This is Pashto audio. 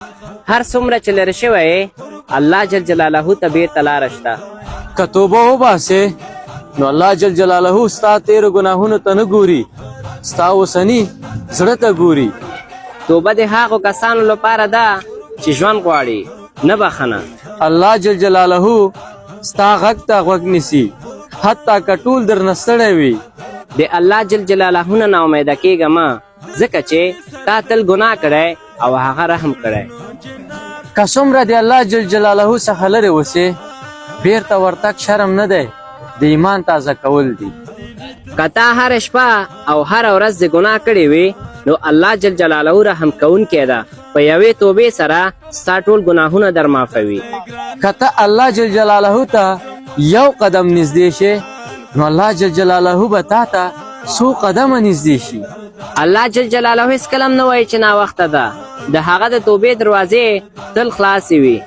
هر څومره چې لرې شوی یې، الله جل جلاله ته بېرته لاره شته. که توبه وباسې نو الله جل جلاله ستا تېرو ګناهونو ته نه ګوري، ستا اوسني زړه ته ګوري. توبه د هغو کسانو لپاره ده چې ژوند غواړي، نه بخښنه. الله جل جلاله ستا غږ ته غوږ نیسي، حتی که ټول درنه ستړی وي. د الله جل جلاله نه ناامیده کېږه مه، ځکه چې تا تل ګناه کړی او هغه رحم کړی. که څومره د الله جل جلاله څخه لرې اوسې، بیرته ورتګ شرم نه دی، د ایمان تازه کول دي. که تا هره شپه او هره ورځ د ګناه کړې وي، نو الله جل جلاله رحم کوونکی ده، په یوې توبې سره ستا ټول ګناهونه در معافوي. که ته الله جل جلاله ته یو قدم نږدې شې، نو الله جل جلاله به تا ته څو قدمه نږدې شي. الله جل جلاله هېڅکله هم نه وایي چې ناوخته ده، د هغه د توبې دروازې تل خلاصې وي.